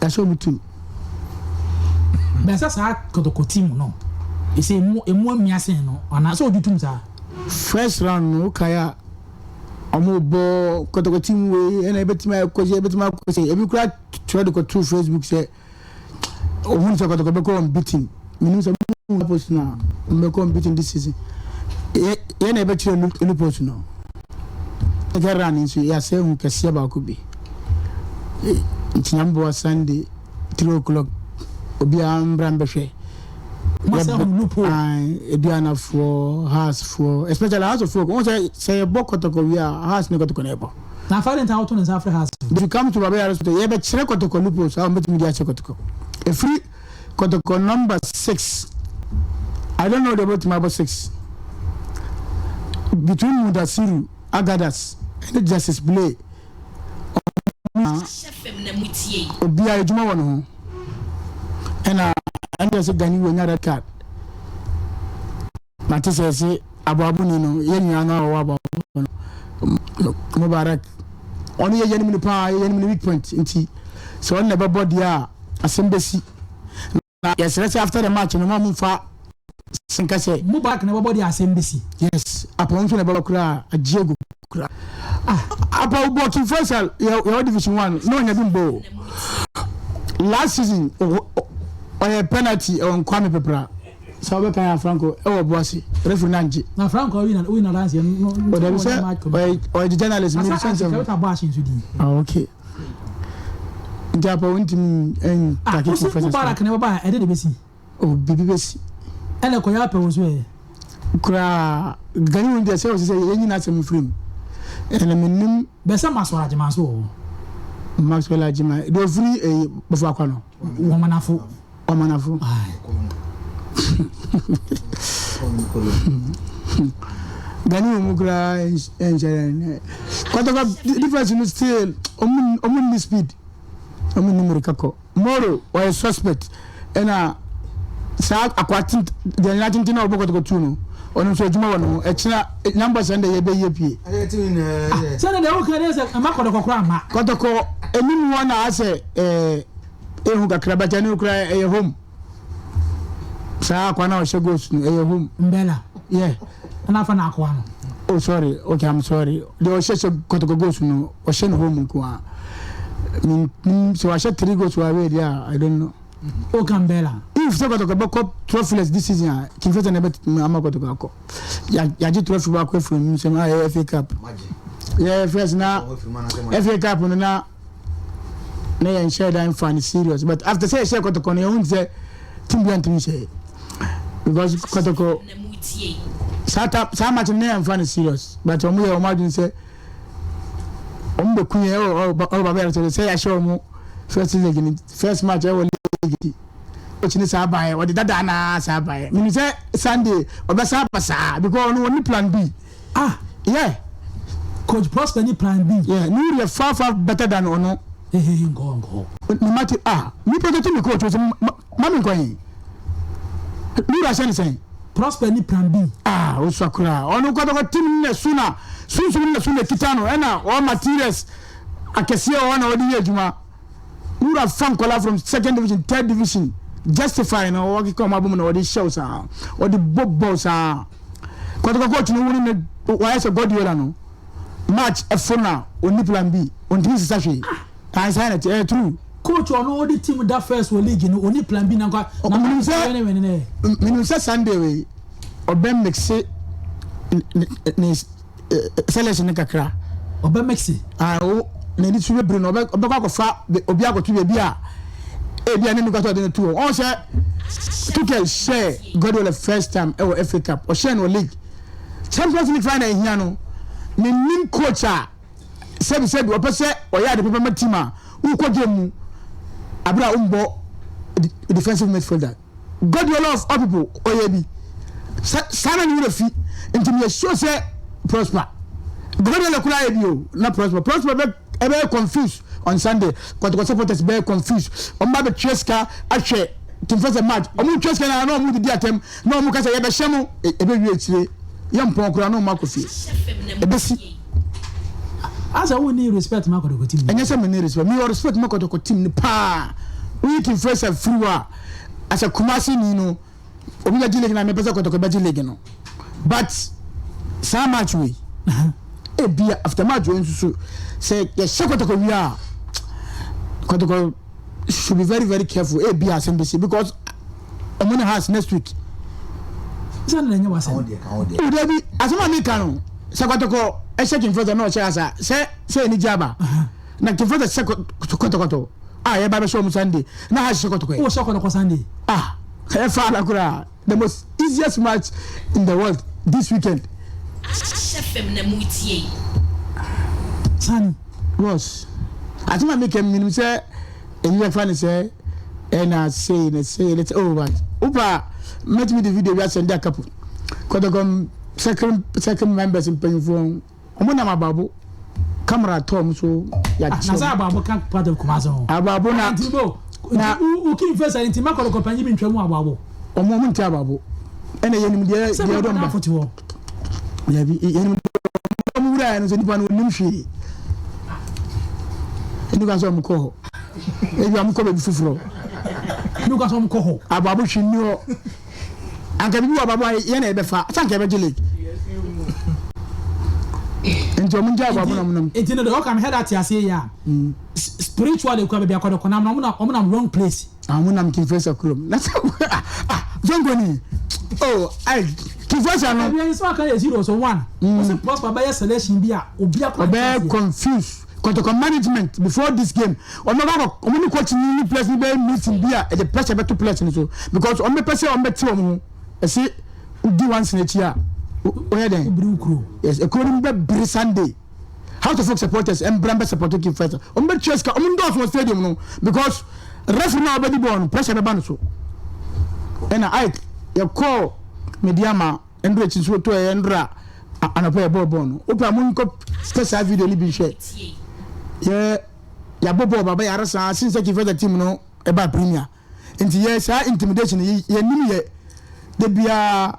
Yɛahyɛ ɔmo 2. Bɛsɛ saa Kɔtɔkɔ team no ɛsɛ emu amia sen no anaa sɛ ɔgye tum saa. First round no wokae a, ɔmo bɔ Kɔtɔkɔ team wei ɛna ebetumi akɔsi, ebetumi akɔsi. Ebi kura twerɛ de kɔto Facebook sɛ ohun sɛ Kɔtɔkɔ bɛkɔ unbeaten. Menim sɛ ɔmo post na ɔmo bɛkɔ unbeaten this season. Yɛ na ɛbɛkyerɛ loopholes no. Second round nso yɛasɛ hu kɛseɛ baako bi. Nti Nyame boa, Sunday 3 o'clock, obiara mbra mbɛhwɛ. Masɛ hu loophole. Aduanafoɔ, Heartsfoɔ, especially Hearts of Oak. Wɔn sɛ yɛbɔ Kɔtɔkɔ wie a, Hearts ne Kɔtɔkɔ na ɛbɔ. Na afa de nta woto ne nsa afrɛ Hearts. If you come to Baba Yara Hospital, yɛbɛkyerɛ Kɔtɔkɔ loopholes a wɔbɛtumi de akyɛ Kɔtɔkɔ. Ɛfiri Kɔtɔkɔ number 6, I don't know deɛ wɔbɛtumi abɔ 6 between Mudasiru Agadas ɛne Justice Blay. Obiara adwuma wɔ ne ho, ɛna sɛ Gani wɔ nya red card. Mate sɛ ɛsɛ aboaboni no, yɛn nyinaa no a wɔwɔ aboabo no, Mubarak, ɔno yɛ yɛnim no paa, yɛ yɛnim no weak point. Nti sɛ ɔno na ɛbɛbɔ deɛ a, asɛm bɛsi. Na yɛsrɛ sɛ after the match no, ma momfa nka sɛ Mubarak na ɛbɛbɔ deɛ, asɛm bɛsi. Yes, Apɔ nso na ɛbɛbɔ koraa, agye agu koraa. Ah, Apɔ bɔ King Faisal, yɛwɔ Division One na ɔnya bi mbɔ o. Last season ɔyɛ penalty ɛwɔ Nkwame Pepra sɛ ɔbɛka yɛ Franco ɛwɔ Boase, referee na ngye. Na Franco awi na oyi na danseɛ no. Ɔdabi, sɛ ɔyɛ journalist mi sɛ nsɛm. Asa bɔ ahyɛ nso di. Ah, okay, nti Apɔ ntumi ɛn Ah, take wosi King Faisal. Mubarak na ɛbɛbɔ a, ɛde de bɛsi. O, bibi bɛsi. Ɛna kɔyɛ apɛ wɔ so yɛ. Koraa Gani wɔn deɛ, sɛ ɔsɛ sɛ yɛn nyinaa asɛm firi mu, ɛna menim. Bɛsɛ Maxwell Agyeman so wɔ hɔ. Maxwell Agyeman deɛ, ɔfiri ɛyi bɔfo akwa no. Wɔmanafo. Ɔmanafo. Aye. Gani wɔn mu koraa ɛnhyɛ. Kɔtɔkɔ difference no still, ɔmo ni speed, ɔmo ni mirika kɔ. Moro ɔyɛ suspect, ɛna saa akwa tenten deɛ, nyina tenten na ɔbɔ Kɔtɔkɔ tu no, ɔno nso adwuma wɔ ne ho. Ɛkyina number sɛn de yɛbɛyɛ pie. Sɛne deɛ woka deɛ sɛ ɛma Kɔtɔkɔ koraa ma. Kɔtɔkɔ anim hɔ na asɛ ehu kakra bɛtɛ ne koraa, ɛyɛ home. Saa akwa na ɔhyɛ goals no, ɛyɛ home. Mbɛla. Yeah. Ɛna afa na akoa no. Oh, sorry, okay, I'm sorry. Deɛ ɔhyɛ hyɛ Kɔtɔkɔ goals no, ɔhyɛ ne home nko a min sɛ wahyɛ three goals wɔ away deɛ a, I don't know. Woka Mbɛla. If sɛ Kɔtɔkɔ bɛkɔ trophyless this season a, King Faisal na ɛbɛtumi ama Kɔtɔkɔ akɔ. Yagye trophy baako afiri mu nsɛm a ɛyɛ FA Cup. Yɛ first na FA Cup no na yɛn hyɛ dan fa no serious, but after sɛ yɛhyɛ Kɔtɔkɔ no, yɛn ho sɛ team bi antumi hyɛ, because Kɔtɔkɔ saa ta saa match no na yɛn fa no serious, but wɔn yɛ wɔn adwene sɛ wɔn bɛ kun yɛ ɛwɔ Baba Yara sɛ yɛahyɛ wɔn first leg ni, first match ɛwɔ league. Coach ni saa baayɛ, ɔde dada naa saa baayɛ minu sɛ Sunday ɔbɛ saa ba saa, because ɔno ɔni plan B. Ah. Yeah. Coach Prosper ni plan B. Yeah, Nuru yɛ far far better than ɔno. Hehehe, nkɔ nkɔ. Ne ma ti ah, mi protect mi coach o sɛ ma mi nkɔ yi, Nuru ahyɛ ne sɛn. Prosper ni plan B. Ah, o sɔ koraa, ɔno Kɔtɔkɔ team ne so na sunsun ne so na kita no, ɛna all materials akɛseɛ wɔ hɔ na ɔde yɛ adwuma. Nuru afa nkɔla from second division, third division, justify na ɔkeka ɔmo abom na ɔde hyɛw saa, ɔde bɔ bɔɔl saa. Kɔtɔkɔ coach no wuni ne wɔayɛ sɛ Guardiola no match ɛfo na ɔni plan B, ɔntumi sisa hwee ansa na ɛyɛ true. Coach ɔno ɔde team da first wɔ league no, ɔni plan B na nkɔ na Menim sɛ wɛne wɛne ne. Menim sɛ Sunday wei ɔbɛ mixe ne selection ne kakra. Ɔbɛ mixe. Ah, o n'ani so bɛbiri no, ɔbɛkɔ akɔfa obi akɔto baabi a ebi a ne nukwa sɛ ɔde no to hɔ. Ɔn sɛ Tuchel hyɛ Guardiola first time ɛwɔ FA Cup, ɔhyɛ no wɔ league, Champions League final ehia no. Menim coach a sɛbi sɛbi ɔpɛ sɛ ɔyɛ ade papa ma team a wokɔ game mu abere a wombɔ defensive midfielder. Guardiola of all people ɔyɛ bi saa na ne werɛ fi, nti meyɛ sure sɛ Prosper, Guardiola koraa yɛ bi o, na Prosper bɛ ɛbɛyɛ confused on Sunday. Kɔtɔkɔ supporters bɛyɛ confused. Ɔmo ba bɛtwa sika ahwɛ team first match, ɔmo twa sika na ɔmo didi atɛm na ɔmo kasa yɛbɛhyɛ mo, ɛbɛwie akyire yɛ mpɔn koraa na ɔmo akɔ fie, ɛbɛsi. Asa wo ni respect ma Kɔtɔkɔ team. Ɛnyɛ sɛ me ni respect, mi wɔ respect ma Kɔtɔkɔ team ni paa. Woyi King Faisal firi hɔ a, as a Kumasi ni no, obi bɛgye league na mepɛ sɛ Kɔtɔkɔ bɛgye league no. But saa match wei, ebia after match wei nso so, sɛ yɛhyɛ Kɔtɔkɔ wie a, Kɔtɔkɔ should be very very careful. Ebia asɛm bɛsi because ɔmo ne Hearts next week. Sɛ na ɛnyɛ w'asɛm. O dabi, asɛm a meka no, sɛ Kɔtɔkɔ ɛhyɛ King Faisal na ɔhyɛ Hearts a, sɛ sɛ anigye aba. Na King Faisal hyɛ Kɔtɔkɔtɔ a yɛba bɛhyɛ ɔmo Sunday na Hearts hyɛ Kɔtɔkɔ yɛ. Wohyɛ Kɔtɔkɔ Sunday? Ah, ɛyɛ faa la koraa. The most easiest match in the world this weekend. Ahyɛ fam na moretie yi. Sani. Boss, asɛm a meka menim sɛ ebi bɛfa no sɛ ɛna sei na sei na oh but wopa a mɛtumi de video bi asɛnde akapo kɔtɔkɔm circle circle members mpanyinfoɔ Ɔmo nam abaabo camera tɔ ɔmo so yakye ɔmo. Na sɛ abaabo ka part of Kumasi ho. Abaabo na. Nti bo na wo king face nti ma kɔdɔkɔ panyin bi ntwa mu abaabo. Ɔmo ɔmo nti abaabo. Ɛna yɛnim deɛ deɛ ɔdɔm ba. Sɛ hɔ. Dabi yɛnim deɛ ɔmo wura yɛ no sɛ nipa no onim hwee. Ɛni kwa sɛ ɔmo kɔ hɔ. Ebi ɔmo kɔ baabi foforɔ. Ɛni kwa sɛ ɔmo kɔ hɔ. Abaabo hwee nni hɔ. Anka biribi wɔ abrabɔ a yɛn na yɛbɛfa sɛ anka yɛbɛgye league. Nti ɔmo ngyae abrabɔ na ɔmo nam. Nti no deɛ ɔka me head ate aseɛ yi a spiritually kura baabi akɔdɔkɔ nam no ɔmo nam ɔmo nam wrong place. Ah ɔmo nam King Faisal kurom na sɛ ah ah zongo ni oh ai King Faisal no. Ɛbi ɛni sɛ ɔka yɛ zero so one. Ɔsi Prosper bɛyɛ selection bi a obi akɔ. Ɔbɛyɛ confuse Kɔtɔkɔ management before this game ɔmo bɛ kɔ ɔmo ne coach ni ne players ni bɛ meeting bi a ɛde pressure bɛto players ni so because ɔmo bɛ pɛ sɛ ɔmo bɛ te ɔmo ho ɛsi di one sin akyi a ɔyɛ dɛn Obiri nkuro. Yes, ekuro no bɛ biri Sunday. House of Folk supporters mbra mbɛ support King Faisal. Ɔmo bɛ tua sika ɔmo ndɔɔso wɔ stadium no because referee na ɔbɛ di bɔɔl no pressure bɛba no so. Ɛna Ike yɛ kɔɔ Mediama. Ndura akyi nsuo tɔɛ yɛ ndura anɔpa yɛ bɔɔ bɔɔl no wopɛ a monkɔ pɛ saa video no bi nhwɛ yɛ yɛabɔ bɔɔl baba yɛara saa since sɛ Kifesa team no ɛbaa premier nti yɛ saa intimidation yi yɛnim yɛ da biara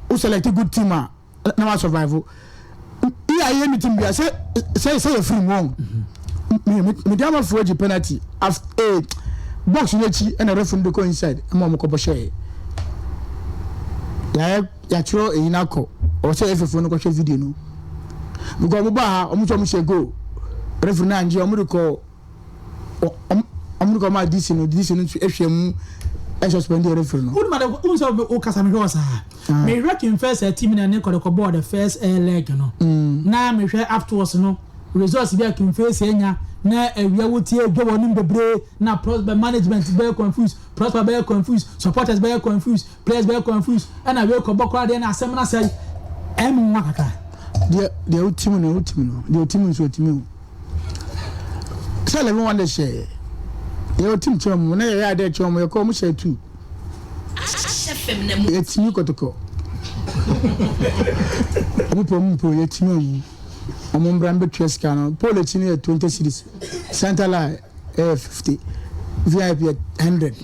wo select good team a na wa survive iya yɛ ne team bia sɛ sɛ sɛ yɛ free mu wɔn mede amafoɔ gye penalty af eh, box no akyi ɛna ref no de kɔ inside ɛma wɔn kɔbɔ hyɛɛ yɛayɛ yɛatwerɛ eyi no akɔ ɔwɔ sɛ efe no kɔhwɛ video no because wɔn ba ha wɔn nso wɔn hyɛ goal ref no angye wɔn de kɔ wɔn de kɔ maa DC no DC no nso ehwɛ mu ɛsuspend referee no. Wọ́n mu wọ́n sọ wọ́n kasa mi hwɛ wɔ saa. Mehwɛ King Faisal team na ne kɔdɔkɔ bɔɔ the first eh, leg no. Na mehwɛ afterwards no results bi a King Faisal nya na awia wo tie dwa wɔ nim bebree na Prosper management bɛyɛ confused, Prosper bɛyɛ confused, supporters bɛyɛ confused, players bɛyɛ confused ɛna wei kɔbɔ koraa deɛ na asɛm no asɛe. Ɛyɛ me nwanwa kakra. Deɛ deɛ wotim no wotim no deɛ otim nso otimi o. Sɛ 11 wonders hyɛ yɛ otim kyɛn mu na yɛyɛ adeɛ kyɛn mu yɛkɔ ɔmo hyɛ tu. Yɛtumi kɔtɔkɔ. Ɔmo pɛ ɔmo mpɛ o yɛtumi ɔmo. Ɔmo mbra mbɛtua sika no. Pole akyi no yɛ 20 cedis. Center line ɛyɛ 50. VIP yɛ 100.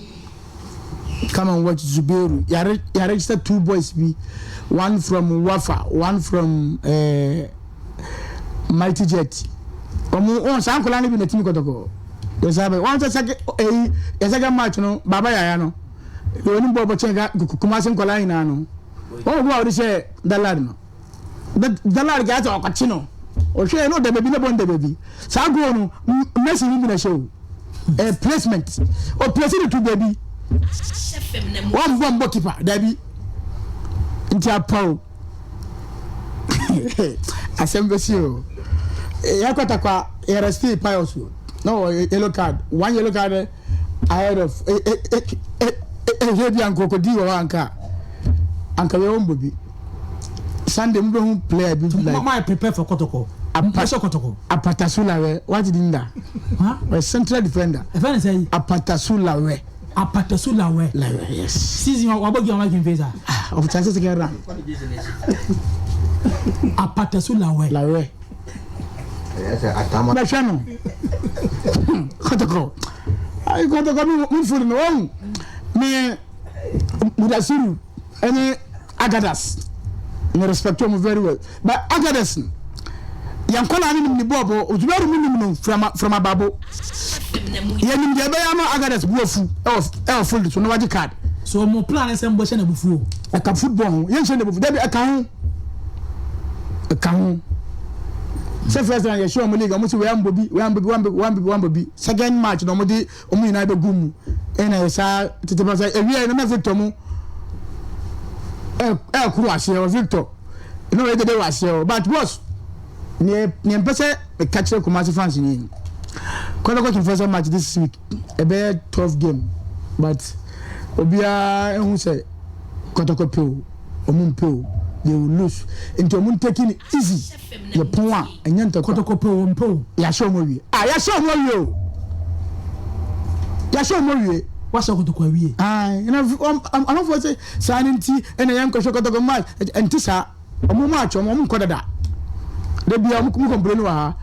Come and watch Zubairu. Yɛare yɛaregister two boys bi. One from Wafa, one from eh, Mighty Jet. Ɔmo wɔn saa nkɔla no bi na ɛtumi kɔtɔkɔ. Yɛsa bɛ wɔn sɛ sɛkɛ ɛyi yɛ second match no Baba Yaya no. Deɛ onim bɔɔl bɔ kyɛn ka Kumasi nkɔla nyinaa no. Wɔn bɔ a wɔde hyɛ Dalad no. Dalad gya sɛ ɔkɔkye no. Ɔhwɛ no da baabi na bɔ no da baabi. Saa goal no Messi ni bi na hyɛ o. Ɛyɛ placement. Ɔplace no to baabi. Wɔn bɔ mbɔ keeper dabi. Nti apaw. Asɛm bɛsi o. Yɛ kɔtakwa yɛ resti Pius o. Na wɔ yellow card. One yellow card ahead of ehwɛ bi anka ɔkɔdi wɔ hɔ anka anka wei ɔmbɔ bi. Sunday mo bɛhu player bi like. Mo ayɛ prepare for kɔtɔkɔ. Apa kɔtɔkɔ. Apatasu Lawɛ wati di nda. Ɔyɛ central defender. Ɛfɛ ne sɛ yi. Apatasu Lawɛ. Apatasu Lawɛ. Lawɛ yes. Season wabɔ game ama King Faisal. Ah ɔfɔ chance second round. Apatasu Lawɛ. Lawɛ. Bɛhwɛ no. Kɔtɔkɔ. Ayi kɔtɔkɔ mi mi furi no wɔn mi Mudasiru ɛne Agadas. Mi respect wɔn very well but Agadas no yɛn nkɔla ne nim ne bɔɔbɔ Zubairu mu nim no from from Ababo. Yɛnim deɛ ɛbɛyɛ ama Agadez bo afu ɛwɔ ɛwɔ field so na wagye card. So mo plan ne sɛ mobɛhyɛ no abufuo? Ɛka football ho, yɛnhyɛ no abufuo, dabi ɛka ho, ɛka ho. Sɛ first round yɛhyɛ wɔn league, wɔn si wei ambɔ bi, wei ambɔ bi, wambɔ bi, wambɔ bi, wambɔ bi. Second match na wɔn de wɔn nyinaa bɛgu mu, ɛna yɛ saa tete pa sɛ ewie no na Victor mu ɛɛkoro aseɛ wɔ Victor na ɔyɛ dede wɔ aseɛ hɔ but boss. Neɛ neɛ mpɛ sɛ meka kyerɛ Kumasi fans ni Kɔtɔkɔ to first match this week ɛbɛyɛ tough game but obiara ehu sɛ Kɔtɔkɔ pɛ o ɔmo mpɛ o they will lose nti ɔmo ntake no easy yɛ pɔn a ɛnyɛ ntɔkwa. Kɔtɔkɔ pɛ o ɔmpɛ o. Yɛahyɛ ɔmo awie ah yɛahyɛ ɔmo awie o yɛahyɛ ɔmo awie. Wahyɛ Kɔtɔkɔ awie. Ayi ɛna amanfoɔ sɛ saa ne nti ɛna yɛn nkɔhwɛ Kɔtɔkɔ match ɛnti saa. Ɔmo match ɔmo ɔmo nkɔ dada. Da bia ɔmo mo complain wɔ ha.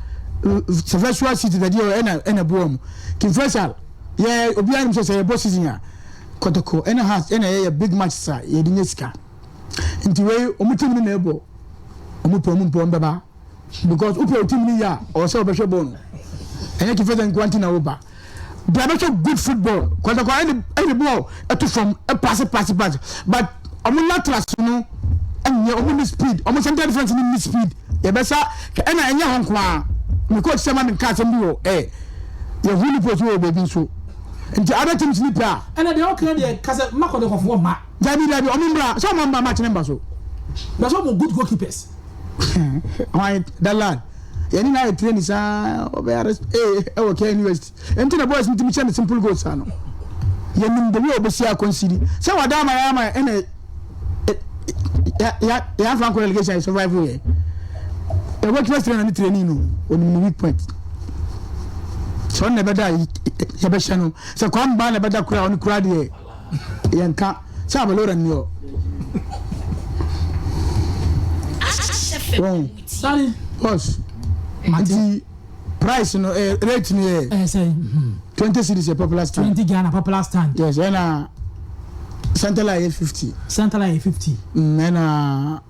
Sefɛsua city da deɛ ɛna ɛna bu ɔmo. King Faisal yɛ obiara nim sɛ sɛ yɛbɔ season a Kɔtɔkɔ ɛna Hearts ɛna yɛyɛ big matches a yɛde nya sika. Nti wei ɔmo team no na ɛbɔ. Ɔmo pɛ ɔmo mpɛ ɔmo bɛba. Because wopɛ wo team no yie a ɔwɔ sɛ wobɛhwɛ bɔɔl no. Ɛnyɛ King Faisal nkoa nti na woba. Bra bɛhwɛ good football. Kɔtɔkɔ ɛne ɛne ball ɛto fam ɛpaase paase paase but ɔmo laterals no ɛnyɛ ɔmo ni speed ɔmo central defence ni ni speed yɛbɛsa ɛna ɛnyɛ hɔ nko ara me coach sɛ ma me nka asɛm bi wɔ ɛ yɛhu ni post wɔ baabi nso nti other teams ni pɛ a. Ɛna deɛ ɔka deɛ kasɛ mma kɔtɔkɔfoɔ mma. Dabi dabi ɔmo mbra sɛ ɔmo mba match ne mba so. Na sɛ ɔmo good goalkeepers. Hwan da lad yɛne no ayɛ training saa ɔbɛyɛ arrest ee ɛwɔ Kenya University ɛnti na boys no tumi kyɛ no simple goals saa no yɛnim the way ɔbɛsi akɔnsidi sɛ wada ama yɛ ama ɛna yɛamfa nkɔ relegation yɛ survive yɛ ɛwɔ class trainer ne training no onim ne weak point sɛ ɔno na ɛbɛda yɛbɛhyɛ no sɛ kwamba na ɛbɛda koraa ɔno koraa deɛ yɛnka sɛ abalora nni hɔ wɔn boss nti price no eh, rate no yɛ eh, 20 cedis yɛ popular stand 20 Ghana popular stand yes ɛna central yɛ 50 central yɛ 50 ɛna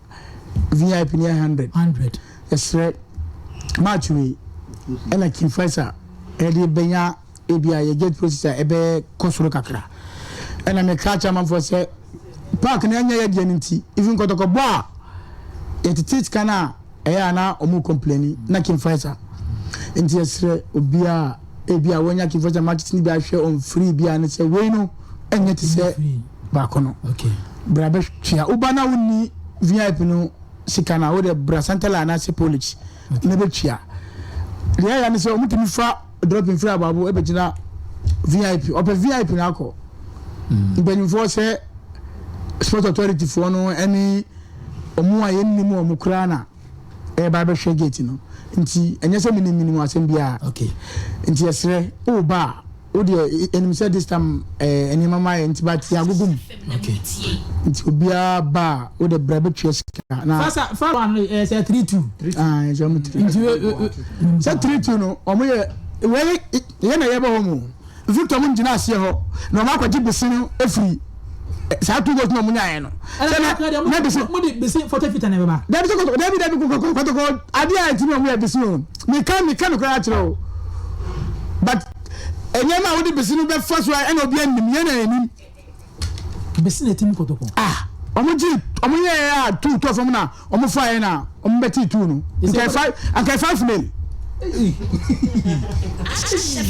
vip no yɛ 100 100 ɛsrɛ match wei ɛna King Faisal ɛde bɛnya Ebia yɛ gate process a ɛbɛ kɔ soro kakra. Ɛna me ka kyerɛ amanfoɔ sɛ park no ɛnyɛ yɛ deɛ no nti even kɔtɔkɔ bɔ a yɛtete sika no a ɛyɛ a na ɔmo complaini na King Faisal nti yɛsrɛ obiara ebia wɔnya King Faisal matches no bi ahwɛ on free biara no sɛ wei no ɛnyɛ te sɛ baako no bra bɛtua woba na wonni VIP no sika no a wode bra Santala anaasɛ Police na bɛtua deɛ ɛyɛ ne sɛ ɔmotumi fa Dropping firi abaabo ɛbɛgyina vip ɔpɛ vip na akɔ mpanyinfoɔ sɛ sport authority foɔ no ɛne ɔmo a yɛnnim ɔmo koraa na ɛba abɛhwɛ gate no nti ɛnyɛ sɛ menim menim asɛm biara okay nti yɛsrɛ woba a wodeɛ ɛnim sɛ this time ɛɛ nneɛma ma yɛ nti ba te agogo mu okay nti obiara ba a wode brɛ bɛtua sika na fasa fa one ɛɛ sɛ 3 2 ah ɛsɛ ɔmo 3 nti sɛ 3 2 no ɔmo yɛ wei yɛ na yɛbɔ hɔ mu Victor mo gyina aseɛ hɔ na ɔmo akɔgye bese no efiri saa two goals na ɔmo nyaeɛ no sɛ na na bese mo de bese 40 feet na ɛbɛba dabi sɛ kɔtɔ dabi dabi kɔtɔ kɔtɔ adeɛ a ɛtumi ɔmo yɛ bese o meka meka no koraa kyerɛ o but nneɛma a wode bese no bɛfa so a ɛna obi anim yɛn na yɛnim Besi na ɛtumi kɔtɔkɔ. Ah ɔmo gye ɔmo yɛ yɛ a tuu tɔ fam na ɔmo fa yɛ na ɔmo bɛ ti tuu no nka five nka 5-0.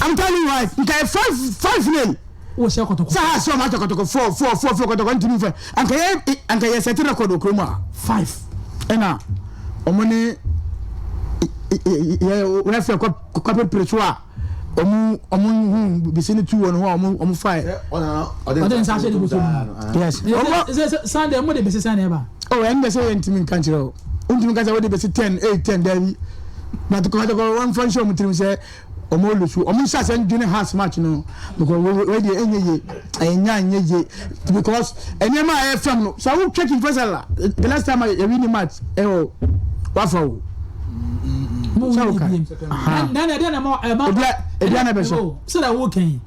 I'm telling you right nka 5-5-0. Wo hyɛ kɔtɔkɔ. Sɛ ha sɛ ɔmo akyɛ kɔtɔkɔ four four four four kɔtɔkɔ ntumi fɛ anka yɛ anka yɛ sɛte record wɔ kurom a. Five. Ɛna ɔmo ne yɛ referee kɔ kɔ pepere so a. Ɔmo ɔmo hu bisi ne tu wɔ ne ho a ɔmo ɔmo fa yɛ. Ɔde nsa ahyɛ ne bɔtɔ mu. Yes. Ɔmo sɛ Sunday ɔmo de besi Sunday ɛba. Oh ɛn de sɛ yɛ ntumi nka nkyerɛ o. Ntumi nka sɛ wɔde besi 10 8 10 daabi. But kɔtɔkɔ wɔn fa nhyɛ ɔmo tirim sɛ ɔmo olusu ɔmo nhyɛ asɛ ndwene house match no because wei deɛ ɛnyɛ yie ɛnya nyɛ yie because nneɛma a ɛyɛ fam no sɛ wo twɛ King Faisal a the last time a yɛ win match ɛwɔ wafa o. Sɛ wo ka. Nana ɛdeɛ na ɛma ɛma ɛdeɛ na ɛbɛhyɛ. Sɛ na wo kɛn.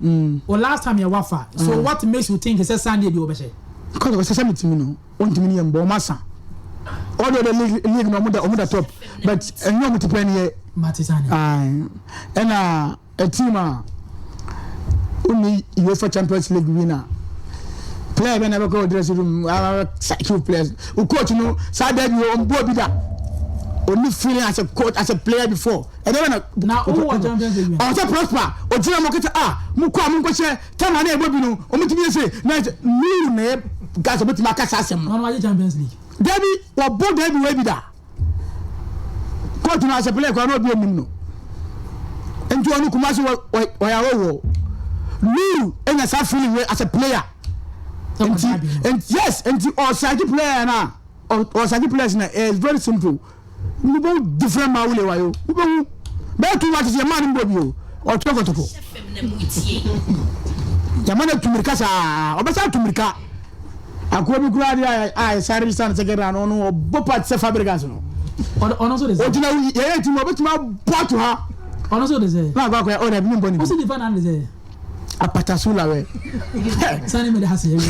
O last time yɛ wafa so what makes you think sɛ Sunday bi wɔbɛhyɛ. Kɔtɔkɔ sɛ sɛ mi timi no wɔn timi ni yɛ mbɔ wɔn asa all the other league na ɔmo da top but ɛnyɛ ɔmo ti pɛ ni yɛ. Mate sani. Ɛna a team a. Wonni UEFA Champions League winner. Player bɛ na bɛkɔ wɔ dressing room psyche players. Wo coach no saa da bi ɔmbɔ bi da. Onni feeling as a coach as a player before. Ɛdɛ bɛ na na wowɔ Champions League winner. Ɔsɛ Prosper ogyina mo kɛtɛ a mo kɔ a mo nkɔhyɛ tama na ɛbɔ bi no ɔmo tumi yɛ se na Nuru na yɛ guys ɔbɛtumi aka saa asɛm no. Ɔno wagye Champions League. Dabi wɔbɔ dabi wɔ bi da. Coach no as a player kora na obi anim no. Nti ɔno Kumasi wɔyɛ awɔwɔ. Nuru enya saa feeling wei as a player. Nti nti yes nti ɔsaki player na ɔsaki players na it's very simple. Mo bɛ different ma wule wayo. Mo bɛ hu bɛyɛ tu matches yɛ maa no mbɔ bi o. Ɔtɔ kɔtɔkɔ. Yɛma no tu mirika saa ɔbɛsa tu mirika. Akoa bi koraa deɛ a yɛsan register no second round ɔno ɔbɔ part sɛ Fabregas no. Ɔno nso de sɛ. Ogyina yɛyɛ team ɔbɛtumi abɔ ato ha. Ɔno nso de sɛ. Na akɔ akɔyɛ ɔda bi mi mbɔ ne bi. Ɔsi nifa na de sɛ. Apatasu lawɛ. Sani mi de ha sɛ yɛ.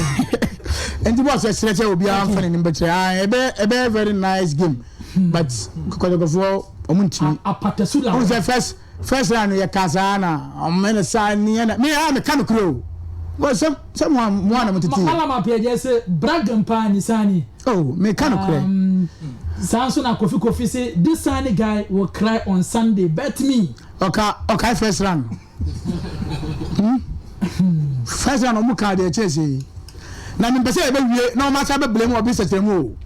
Nti bɔs ɛsrɛ sɛ obiara nfa n'anim bɛkyerɛ ah ɛbɛ ɛbɛ very nice game but kɔtɔkɔfoɔ ɔmo ntumi. Apatasu lawɛ. Ɔmo sɛ first. First round no yɛ kaa saa na ɔmo ne saa ni ɛna me a me ka no kure o wɔ sɛ sɛ mo a mo a na mo tete. Malam Apiagye se bragging paa ni Sani. Oh me ka no kure. Saa nso na Kofi Kofi se this Sani guy will cry on Sunday bet me. Ɔka ɔkae first round no hmm first round ɔmo kaa deɛ ɛkyɛɛ sɛ yi na me mpɛ sɛ yɛbɛ wie na ɔmo asa bɛ blame ɔbi sɛkyerɛ mu o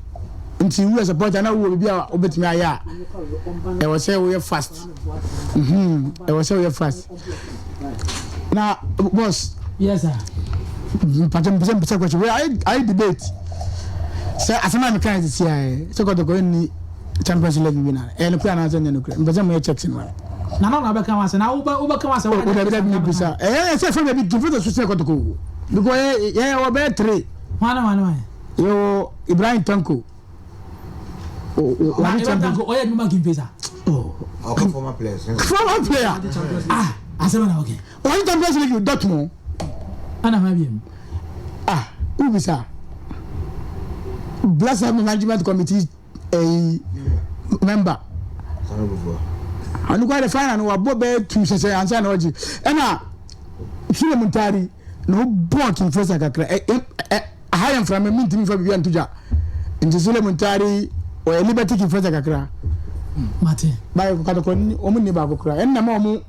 nti wuyɛ supporter na wowɔ biribi a wobɛtumi ayɛ a ɛwɔ sɛ woyɛ fast. Mhm, ɛwɔ sɛ woyɛ fast. Na boss. Yes sir. Mpatwa mpɛsɛ mpɛsɛ question. Wei ayɛ ayɛ debate. Sɛ asɛm a meka yɛ sisi ayɛ sɛ kɔtɔkɔ nni Champions League winner. Ɛyɛ nokorɛ anaasɛ ɛnyɛ nokorɛ? Mpɛsɛ mo yɛ checks no. Na na na bɛka wasɛ na wobɛ wobɛka wasɛ wa. O dabi dabi mebisa. Ɛyɛ sɛ fɛn baabi difference so sɛ kɔtɔkɔ o. Because yɛ yɛ wɔ bɛyɛ three. Hwan ne hwan ne hwan? Yɛwɔ Ibrahim Tanko. Wade champion. Ɔyɛ adwuma Kimpesa. Oh. Ɔkɔ former players. Former player. Ah, asɛm na okay. Wade Champions League Dortmund. Ana hwan bi Ah, who bisa? Blessed Management Committee eh, member. Ɔno kɔ de final no wabɔ bɛyɛ tu sɛsɛ ansa na ɔgye. Ɛna Sule Muntari na ɔbɔ Kimpesa kakra. Ɛ ɛ Aha yɛ mframa mentumi mfa biribi nto dwa nti Sule Muntari ɔyɛ liberty kifɛsɛ kakra. Mate. Bayɛ kɔtɔkɔ wɔn nni baako koraa ɛnna ma wɔn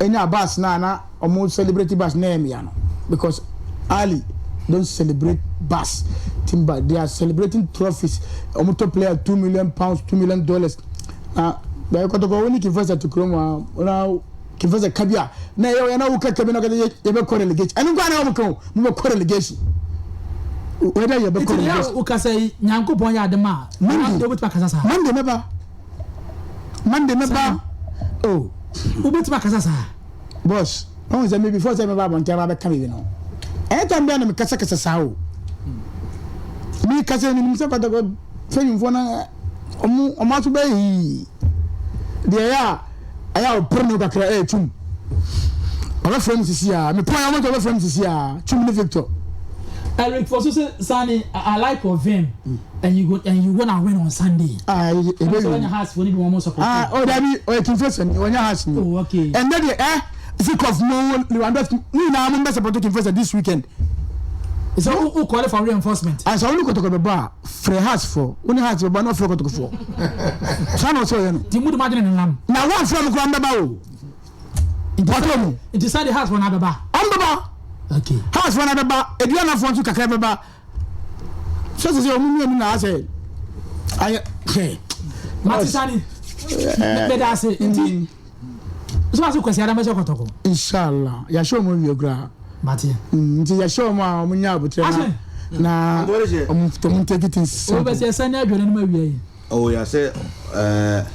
nya bus na na wɔn celebrate bus na ɛyɛ mmea no because Ali don't celebrate bus timba they are celebrating trophies wɔn tɔ player £2 million $2 million na bayɛ kɔtɔkɔ wɔn ni kifɛsɛ te kurom a na. Kefɛ sɛ ka bi a na ɛyɛ ɔyɛ na wo kɛkɛ bi na ɔkɛsɛ yɛbɛkɔ relegation ɛno nko na wɔn ka o mo bɛkɔ relegation whether yɛbɛkɔ relegation. Nti wo kasa yi Nyankopɔn yɛ adom a Monday wobɛtumi akasa saa. Monday mɛba Monday mɛba oh. Wobɛtumi akasa saa. Boss ɔn sɛ me before sɛ mɛba abɔnten aba bɛka biribi no ɛyɛ tam bi a na mekasa kasa saa o mi kasa mi nim sɛ kɔtɔkɔ fɛnyinfoɔ na ɔmo ɔmo aso bɛyɛ yii deɛ ɛyɛ a. Ɛyɛ a ɔpere ne ho kakra ɛyɛ Twum. Ɔbɛfrɛ me sisi a. Me pɔn a ɔmo ɔbɛfrɛ me sisi a. Twum ne Victor. Eric Fosu se Sani I like your vim and you go and you gonna win on Sunday. Ah ebe wi. Ɔnyɛ house fo ni bi wɔn support. Ah oh dabi ɔyɛ King Faisal ni ɔnyɛ house ni. Oh okay. Ɛnɛ deɛ eh Zikov mo Lewandowski mo nyinaa mo mbɛ support King Faisal this weekend. So who call for reinforcement? Ansa wo ne kotoko bɛbɔ a frɛ Hearts foɔ wo ne Hearts bɛbɔ a na wafrɛ kotoko foɔ saa na ɔsɛ ɔyɛ no. Nti mo de mo adwene nenam. Na wɔnfrɛ mo koraa mbɛba o. Wɔtɔ mu. Nti saa de Hearts foɔ no abɛba. Ɔmo bɛba. Okay. Hearts foɔ no abɛba Aduana foɔ nso kakra bɛba. Sɛ sɛ sɛ ɔmo mmienu na asɛ ayɛ hwɛ. Mate Sani. Meda ase nti. So ase Kwasi Adam bɛhyɛ kɔtɔkɔ. Inshallah yɛahyɛ ɔmo awie koraa. Mate. Nti yɛhyɛ ɔmo a ɔmo nya abotrɛ na na ɔmo ɔmo take things simple. Ɔbɛsɛ ɛsɛ ne adwene no ma awia yi. Oh yɛasɛ ɛɛ.